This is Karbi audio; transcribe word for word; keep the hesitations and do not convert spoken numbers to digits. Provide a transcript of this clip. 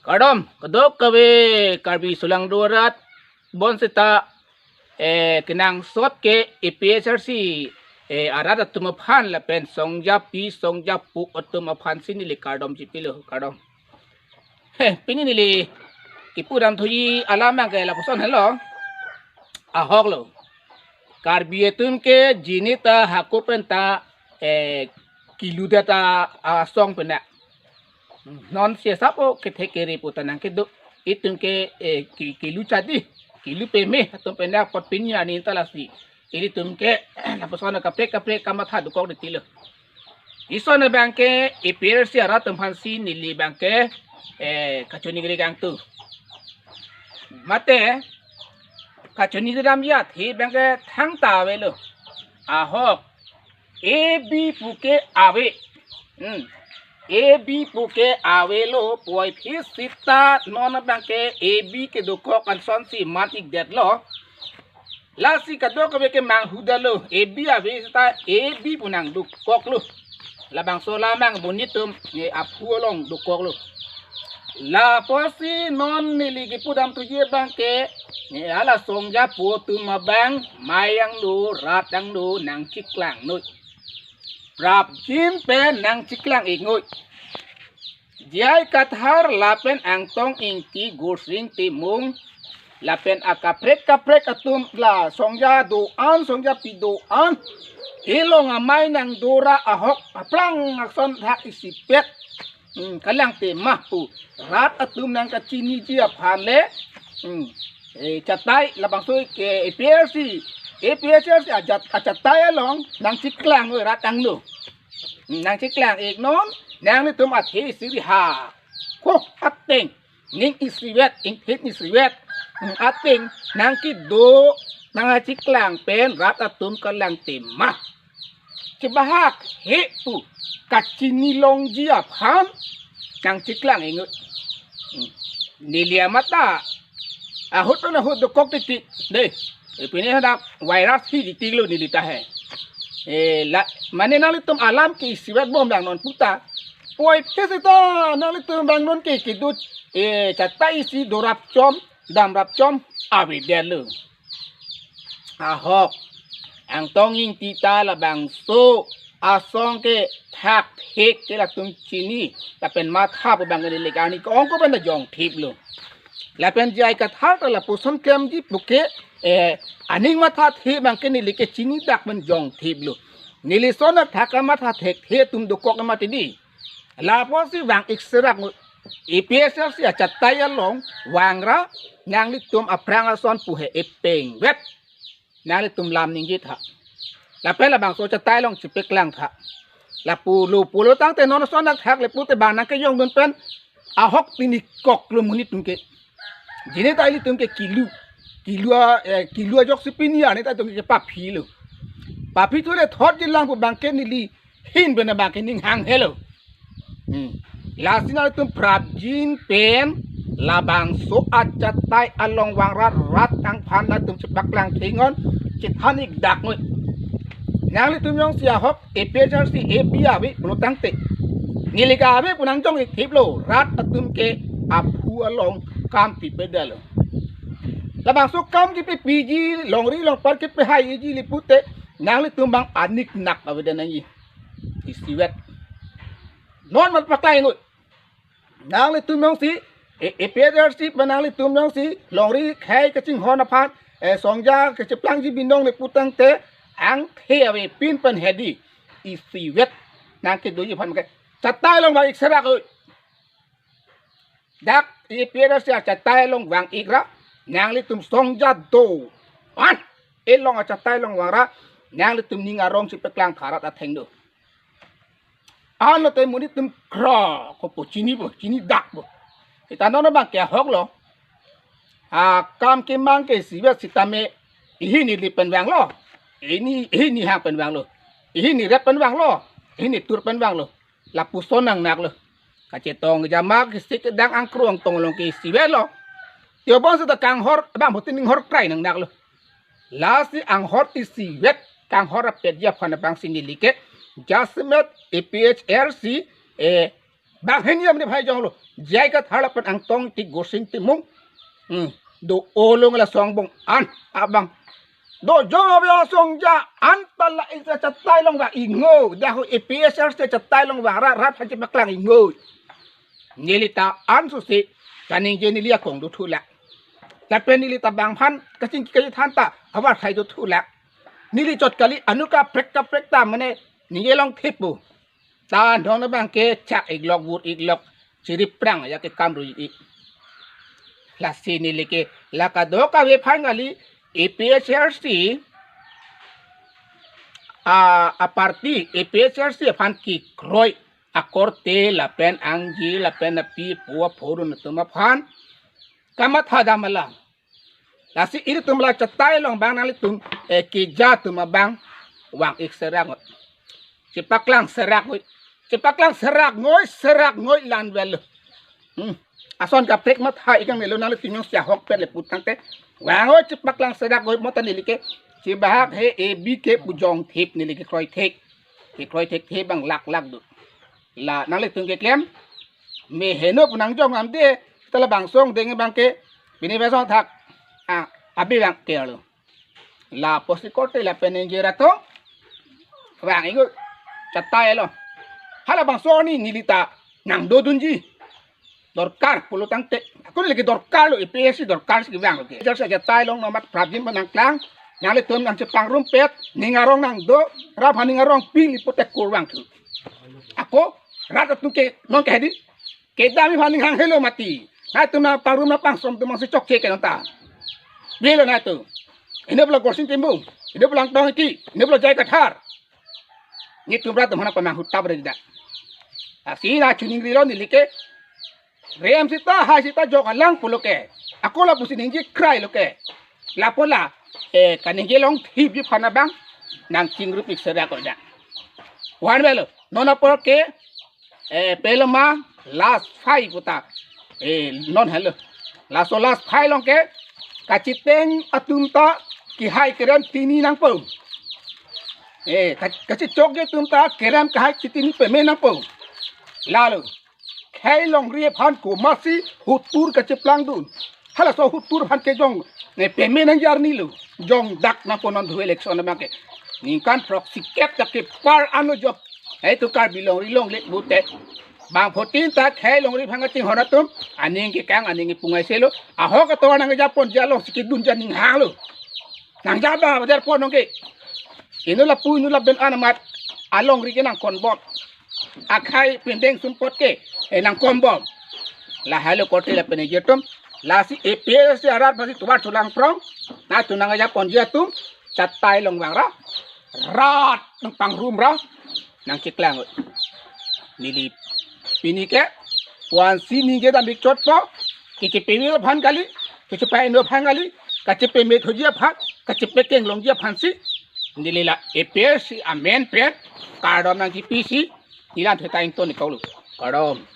Kardom, kadokave Karbi Solangdo arat, bonseta, eh, kenangsot ke A P H L C, eh, arat atum aphan lapen songjapi, songjapo atum aphan si neli kardom chipilo, kardom. He, pini neli kipudam thuji alam abang ke lapuson helo. Ahok lo. Karbi atum ke jinita hako pen ta, eh, kilu data asong pena. Non si sapo kethek kere puta nangkedo. Itum ke, eh, ki-, kilu chadi, kilu peme, atum pena apot pini ani ta lasi. Ilitum ke, lapuson kaprek kaprek kamatha dokok ditilo. Ison abang ke A P H L C arat atum aphan si neli abang ke, eh, kachoningri kangtung. Mate, kachoningri dam jat, he abang ke thangta avelo. Ahok, A B pu ke ave. Hmm. A B pu ke avelo, puvoiphit seta non abang ke A B kedokok ason si mat-ik detlo. Lasi kadokave ke manghudalo, A B ave seta A B pu nangdokoklo. Labangso alam abang bunitum, ne aphu along dokoklo. Lapusi non neli kipudam thuji abang ke, ne hala songjapo atum abang, mei angno, rat angno, nangcheklang noi. Prapjin pen nangcheklang-ik noi. J I Kathar lapen Angtong Ingti, Gursing Timung lapen akaprek kaprek atum la songja do-an, songjapi do-an. Hilong amei nangdo ra ahok aplang ason thak isipet. Hmm, kalang tema pu. Rat atum nangkachiniji aphan le. Hmm. Eh, chatai labangso ke A P H L C. A P H L C ajat achatai along nangcheklang noi rat angno. Hmm, nangcheklang-ik non, nanglitum athe isi ri ha. Ko ateng, ning isivet, ingthit isivet. Hmm, ateng, nangkedo, nangcheklang pen rat atum kalang tema. Chebahak he pu, kachini longji aphan, nangcheklang-ik noi. Hmm. Neli amat ta ahut pen ahut dokok titi. Dei, eh, pini ada virus hi titi lo neli ta he. Eh, la, mane nanglitum alam ke isivet bom abang non puta. Puvoiphit seta nanglitum abang non ke kedut, eh, chatai isi dorap chom, damrap chom, ave detlo. Ahok, Angtong Ingti ta labangso asong ke thakthik ke latum chini, lapen matha pu abang ke neli ke ani ke-ong ko pen ta jongthiplo. Lapen J I Kathar ta lapuson klemji pu ke, eh, aning mathathe abang ke neli ke chini dak pen jongthiplo. Neli son athak kamatha thekthe atum dokok amat di. Lapusi vang-ik serak noi. A P H L C achatai along vang ra, nanglitum aphrang ason pu he epeng vet. Nanglitum lam ningje tha. Lapen labangso achatai along chepeklang tha. Lapu lo pulo tangte non ason athak le pute bang nangkejongdun pen ahok pini koklo monit atum ke. Jinita ilitum ke kilu. Kilu a, eh, kilu ajoksi pini arni ta atum ke paphilo. Paphi thu le thot jilang pu abang ke neli hin pen abang ke ning hang helo. Hmm. Lasi nanglitum prapjin pen labangso achatai along vang ra rat angphan latum chepaklang thingon, chethan-ik dak noi. Nanglitum jongsi ahok A P H L C A B ave pulo tangte, neli ke ave pu nangjong-ik thiplo, rat atum ke aphu along kam pipedetlo. Labangso kam kepipiji, longri longpat kepehaiji le pute, nanglitum abang anik nak avedet nangji. Isivet. Non mat paklang-ik noi. Nanglitum jongsi, A-, A P H L C pen nanglitum jongsi, longri khei kachinghon aphan, eh, songja kacheplangji binong le pu tangte, angthe avepin pen hedi. Isivet. Nangkedoji aphan ke. Chatai along vang-ik serak noi. Dak A P H L C achatai along vang-ik ra, nanglitum songja do-an. Elong achatai along vang ra, nanglitum ning arong chepeklang tha rat athengno. Anlo te monit atum kro, kopo chini po, chini dak po. Seta non abang ke ahok lo. Akam kemang ke isivet sitame, hini li pen vanglo. Hini, hini hang pen vanglo. Hini rep pen vanglo. Hini tur pen vanglo. Lapuson nangnaklo. Kachetong jama kesik kedang angkrung tong along ke isivetlo. Tio bonseta kanghor, abang bhutin ninghor krai nangnaklo. Lasi anghor isivet, kanghor apetji aphan abang si neli ke, jasemet A P H L C, eh, Bang hini amni phai jonglo. J I Kathar lapen Angtong Ingti, Gursing Timung. Hmm. Do olong la songbong an abang. Do jong abang song ja an ta la isi chatai longvang ingo. Dak ho A P H L C chatai longvang ra rat haji paklang ingo. Neli ta an susi kaningje neli akong do thulak. Lapen neli ta bang phan kachingki kachethan ta abar khai do thulak. Neli chot kali, anu kaprek kaprek ta mane ningje longthip pu. Ta dong na bang ke chak iklok vur iklok chiri prang ya ke kam ru ik. Lasi neli ke la kadokave aphan kali, A P H L C a, a party, A P H L C aphan kekroi akorte lapen angji lapen api pu aphurun atum aphan kamatha dam alam. Lasi ilitum la chatai longvang nanglitum, eh, keja atum abang vang ik serak ngoi. Chepaklang serak ngoi. Chepaklang serak ngoi, serak ngoi lan velo. Hmm. Ason kaprek matha ik kang nelo, nanglitum jongsi ahokpet le pu tangte. Vang oi, chepaklang serak ngoi, mo ta neli ke chebahak he A B K pu jongthip, neli kekroi thek. Kekroi thekthe abang lak lak do. La nanglitum keklem me heno pu nangjong amde, ta labangso angdeng abang ke pini besong thak. Ah, abi bang ke lo. Lapusi korte lapen ningje rat atum vang ingo, chatai lo. Halabangso arni neli ta nangdodunji dorkar pulo tangte, ako neli ke dorkar lo, A P H L C dorkar si kevang lo ke. Jal sa chatai long nomat prabjin pa nangklang, nanglitum nangchepangrumpet, ning arong nangdo, rat aphan ning arong pili pote kurvang thu. Ako rat atum ke non ke hedi, kedam aphan ning hang helo mati. Nangtum nangpangrum nangpangsom atum si chokche ke nonta. Bilo nangtum. Ino pulo Gursing Timung, ino pulo Angtong Ingti, ino pulo J I Kathar. Netum rat atum aphan pamang hutap re dak. Lasi nangchiningri lo neli ke. Rem sita, hai sita, jok alang pulo ke. Ako lapusi ningje krai lo ke. Lapu la, eh, kaningje longthipji aphan abang nangchingrup ik serak ko dak. Wan velo. Non apor ke, eh, pelema last fight puta. Eh, non helo. Laso last fight along ke kachiteng atum ta kehai kerem tini nangpo. Eh, ka-, kachichokji atum ta kerem kehai chitini peme nangpo. Lalo. Khei longri aphan komatsi hutur kacheplangdun. Halaso hutur aphan ke jong ne peme nangji arni lo. Jongdak nangpo non thu election abang ke. Ningkan throksi kep ta kepar anlo jo. Hei tu Karbi longri longle pute. Bangphutin ta khei longri aphan kachinghon atum aning kekang aning kepungai selo. Ahok atovar nangjaponji alongsi kedunji aning hanglo. Nangja abang abajar pon nong ke. Ino lapu ino laben anamat alongri ke nangkonbom. Akhei pindeng sumpot ke, eh, nangkonbom. Lahai lo korte lapen ningje atum. Lasi A P H L C arat aphansi tovar cholangprong. Nangtum nangjaponji atum chatai longvang ra. Rat nangpangrum ra. Nangcheklang. Neli pini ke puansi ningje dam ik chotpo. Kachepeme aphan kali, kachepame aphan kali, kachepame thuji aphan, kachepekeng longji aphansi neli la A P H L C amen pen kardom nangkipisi, neli la theta ington ik lo. Kardom.